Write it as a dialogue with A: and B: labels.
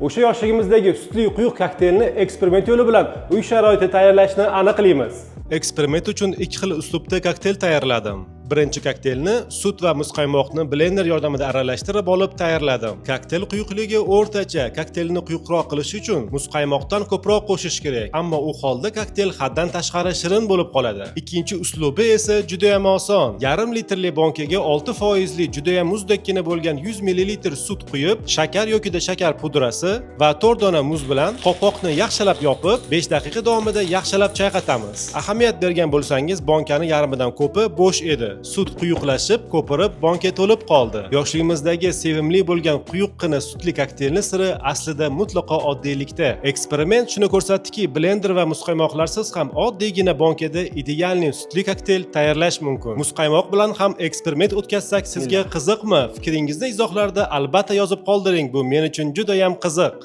A: O'sha yoshligimizdagi sutli quyuq kokteylni eksperiment yo'li bilan uy sharoitida tayyorlashni aniqlaymiz. Eksperiment uchun ikki xil uslubda kokteyl tayyorladim. Birinchi kokteylni sut va muzqaymoqni blender yordamida aralashtirib olib tayyorladim. Kokteyl quyuqligi o'rtacha. Kokteylni quyuqroq qilish uchun muzqaymoqdan ko'proq qo'shish kerak, ammo u holda kokteyl haddan tashqari shirin bo'lib qoladi. Ikkinchi uslubi esa juda ham oson. Yarim litrli bonkaga 6 foizli, juda ham muzdekkina bo'lgan 100 millilitr sut quyib, shakar yokida shakar pudrasi va 4 dona muz bilan qopoqni yaxshilab yopib, 5 daqiqa davomida yaxshilab chayqatamiz. Ahamiyat bergan bo'lsangiz, bonkani yarmidan ko'pi bo'sh edi. Sut quyuqlashib, ko'pirib, bonka to'lib qoldi. Yoshligimizdagi sevimli bo'lgan quyuqqina sutli kokteylni siri aslida mutlaqo oddiylikda. Eksperiment shuni ko'rsatdiki, blender va muzqaymoqlarsiz ham oddiygina bonkada идеальный sutli kokteyl tayyorlash mumkin. Muzqaymoq bilan ham eksperiment o'tkazsak, sizga qiziqmi? Fikringizni izohlarda albatta yozib qoldiring. Bu men uchun juda ham qiziq.